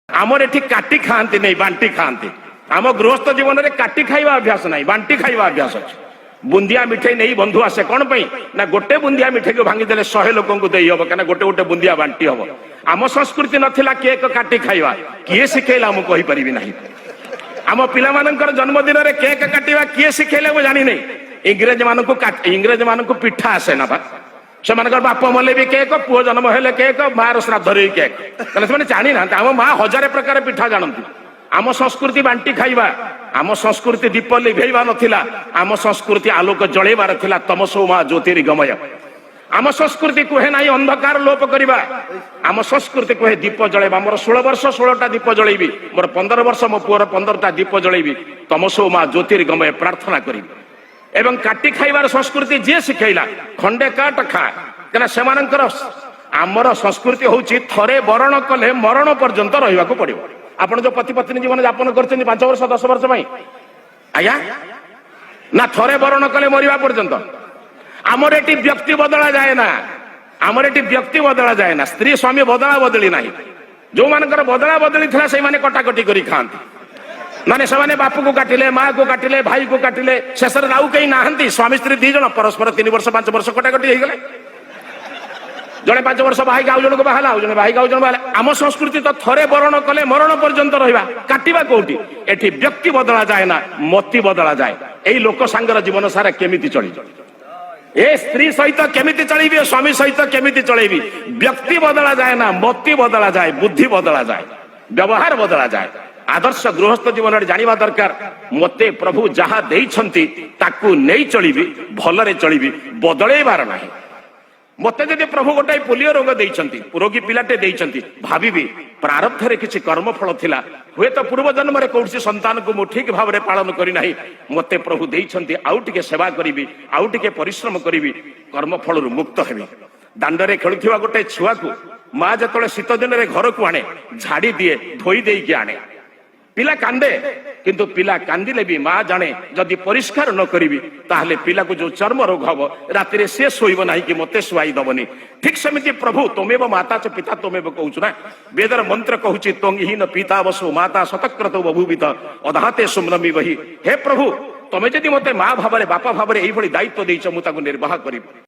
ଆମର ଏଠି କାଟି ଖାଆନ୍ତି ନାହିଁ, ବାଣ୍ଟି ଖାଆନ୍ତି। ଆମ ଗୃହସ୍ଥ ଜୀବନରେ କାଟି ଖାଇବା ଅଭ୍ୟାସ ନାହିଁ, ବାଣ୍ଟି ଖାଇବା ଅଭ୍ୟାସ ଅଛି। ବୁନ୍ଦିଆ ମିଠେଇ ନେଇ ବନ୍ଧୁ ଆସେ କଣ ପାଇଁ ନା, ଗୋଟେ ବୁନ୍ଦିଆ ମିଠେଇକୁ ଭାଙ୍ଗିଦେଲେ 100 ଲୋକଙ୍କୁ ଦେଇ ହବ, କାହିଁକିନା ଗୋଟେ ଗୋଟେ ବୁନ୍ଦିଆ ବାଣ୍ଟି ହବ। ଆମ ସଂସ୍କୃତି ନଥିଲା କେକ୍ କାଟି ଖାଇବା। କିଏ ଶିଖେଇଲା ମୁଁ କହିପାରିବି ନାହିଁ। ଆମ ପିଲାମାନଙ୍କର ଜନ୍ମଦିନରେ କେକ୍ କାଟିବା କିଏ ଶିଖେଇଲା ମୁଁ ଜାଣିନି। ଇଂରେଜ ମାନଙ୍କୁ ପିଠା ଆସେ ନା ବା। ସେମାନଙ୍କର ବାପ ମଲେ ବି କେକ୍, ପୁଅ ଜନ୍ମ ହେଲେ କେକ୍, ମାର ଶ୍ରାଦ୍ଧରେ ବି କେକ୍। ତାହେଲେ ସେମାନେ ଜାଣିନାହାନ୍ତି। ଆମ ମା ହଜାରେ ପ୍ରକାର ପିଠା ଜାଣନ୍ତି। ଆମ ସଂସ୍କୃତି ବାଣ୍ଟି ଖାଇବା। ଆମ ସଂସ୍କୃତି ଦୀପ ଲିଭେଇବା ନଥିଲା, ଆମ ସଂସ୍କୃତି ଆଲୋକ ଜଳେଇବାର ଥିଲା। ତମସୋ ମା ଜ୍ୟୋତିର୍ଗମୟ। ଆମ ସଂସ୍କୃତି କୁହେ ନାହିଁ ଅନ୍ଧକାର ଲୋପ କରିବା, ଆମ ସଂସ୍କୃତି କୁହେ ଦୀପ ଜଳେଇବା। ମୋର 16 ବର୍ଷ, 16ଟା ଦୀପ ଜଳେଇବି। ମୋର 15 ବର୍ଷ, ମୋ ପୁଅର 15ଟା ଦୀପ ଜଳେଇବି। ତମସୋ ମା ଜ୍ୟୋତିର୍ଗମୟ ପ୍ରାର୍ଥନା କରିବି। ଏବଂ କାଟି ଖାଇବାର ସଂସ୍କୃତି ଯିଏ ଶିଖେଇଲା, ଖଣ୍ଡେ କାଟ ଖା। କାହିଁକିନା ସେମାନଙ୍କର, ଆମର ସଂସ୍କୃତି ହଉଛି ଥରେ ବରଣ କଲେ ମରଣ ପର୍ଯ୍ୟନ୍ତ ରହିବାକୁ ପଡିବ। ଆପଣ ଯୋଉ ପତି ପତ୍ନୀ ଜୀବନ ଯାପନ କରିଛନ୍ତି 5 ବର୍ଷ, 10 ବର୍ଷ ପାଇଁ, ଆଜ୍ଞା, ନା ଥରେ ବରଣ କଲେ ମରିବା ପର୍ଯ୍ୟନ୍ତ? ଆମର ଏଠି ବ୍ୟକ୍ତି ବଦଳା ଯାଏ ନା। ଆମର ଏଠି ବ୍ୟକ୍ତି ବଦଳା ଯାଏ ନା। ସ୍ତ୍ରୀ ସ୍ୱାମୀ ବଦଳା ବଦଳି ନାହିଁ। ଯୋଉମାନଙ୍କର ବଦଳା ବଦଳି ଥିଲା, ସେଇମାନେ କଟାକଟି କରି ଖାଆନ୍ତି। ମାନେ ସେମାନେ ବାପୁକୁ କାଟିଲେ, ମାକୁ କାଟିଲେ, ଭାଇକୁ କାଟିଲେ, ଶେଷରେ ଆଉ କେହି ନାହାନ୍ତି। ସ୍ୱାମୀ ସ୍ତ୍ରୀ ଦି ଜଣ ପରସ୍ପର 3 ବର୍ଷ, 5 ବର୍ଷ କଟାକଟି ହେଇଗଲେ। ଜଣେ 5 ବର୍ଷ ବାହାଇକି ଆଉ ଜଣକୁ ବାହାଲା, ଆଉ ଜଣେ ବାହାଇକି ଆଉ ଜଣେ ବାହାଲା। ଆମ ସଂସ୍କୃତି ତ ଥରେ ବରଣ କଲେ ମରଣ ପର୍ଯ୍ୟନ୍ତ ରହିବା। କାଟିବା କୋଉଠି? ଏଠି ବ୍ୟକ୍ତି ବଦଳା ଯାଏ ନା, ମତି ବଦଳା ଯାଏ। ଏଇ ଲୋକ ସାଙ୍ଗର ଜୀବନ ସାରା କେମିତି ଚଳିବ, ଏ ସ୍ତ୍ରୀ ସହିତ କେମିତି ଚଳିବି, ଏ ସ୍ୱାମୀ ସହିତ କେମିତି ଚଳେଇବି? ବ୍ୟକ୍ତି ବଦଳା ଯାଏ ନା, ମତି ବଦଳା ଯାଏ, ବୁଦ୍ଧି ବଦଳା ଯାଏ, ବ୍ୟବହାର ବଦଳା ଯାଏ। ଆଦର୍ଶ ଗୃହସ୍ଥ ଜୀବନରେ ଜାଣିବା ଦରକାର, ମତେ ପ୍ରଭୁ ଯାହା ଦେଇଛନ୍ତି ତାକୁ ନେଇ ଚଳିବି, ଭଲରେ ଚଳିବି, ବଦଳେଇବାର ନାହିଁ। ମତେ ଯଦି ପ୍ରଭୁ ଗୋଟାଏ ପୋଲିଓ ରୋଗ ଦେଇଛନ୍ତି, ରୋଗୀ ପିଲାଟେ ଦେଇଛନ୍ତି, ଭାବିବି ପ୍ରାରବ୍ଧରେ କିଛି କର୍ମଫଳ ଥିଲା। ହୁଏତ ପୂର୍ବ ଜନ୍ମରେ କୌଣସି ସନ୍ତାନକୁ ମୁଁ ଠିକ ଭାବରେ ପାଳନ କରିନାହିଁ। ମତେ ପ୍ରଭୁ ଦେଇଛନ୍ତି, ଆଉ ଟିକେ ସେବା କରିବି, ଆଉ ଟିକେ ପରିଶ୍ରମ କରିବି, କର୍ମଫଳରୁ ମୁକ୍ତ ହେବି। ଦାଣ୍ଡରେ ଖେଳୁଥିବା ଗୋଟେ ଛୁଆକୁ ମା ଯେତେବେଳେ ଶୀତ ଦିନରେ ଘରକୁ ଆଣେ, ଝାଡି ଦିଏ, ଧୋଇ ଦେଇକି ଆଣେ। ପିଲା କାନ୍ଦେ, କିନ୍ତୁ ପିଲା କାନ୍ଦିଲେ ବି ମା ଜାଣେ, ଯଦି ପରିଷ୍କାର ନ କରିବି ତାହେଲେ ପିଲାକୁ ଯୋଉ ଚର୍ମ ରୋଗ ହବ, ରାତିରେ ସେ ଶୋଇବ ନାହିଁ କି ମତେ ଶୁଆଇ ଦବନି। ଠିକ ସେମିତି ପ୍ରଭୁ ତ୍ୱମେବ ମାତା ଚ ପିତା ତ୍ୱମେବ କହୁଛୁ ନା, ବେଦର ମନ୍ତ୍ର କହୁଛି, ତ୍ୱଂ ହି ନଃ ପିତା ବସୁ ମାତା ଶତକ୍ରତୌ ବଭୂବିଥ ଅଧାତେ ସୁମ୍ନମି ବହି। ହେ ପ୍ରଭୁ, ତମେ ଯଦି ମତେ ମା ଭାବରେ, ବାପା ଭାବରେ ଏଇଭଳି ଦାୟିତ୍ୱ ଦେଇଛ, ମୁଁ ତାକୁ ନିର୍ବାହ କରିବି।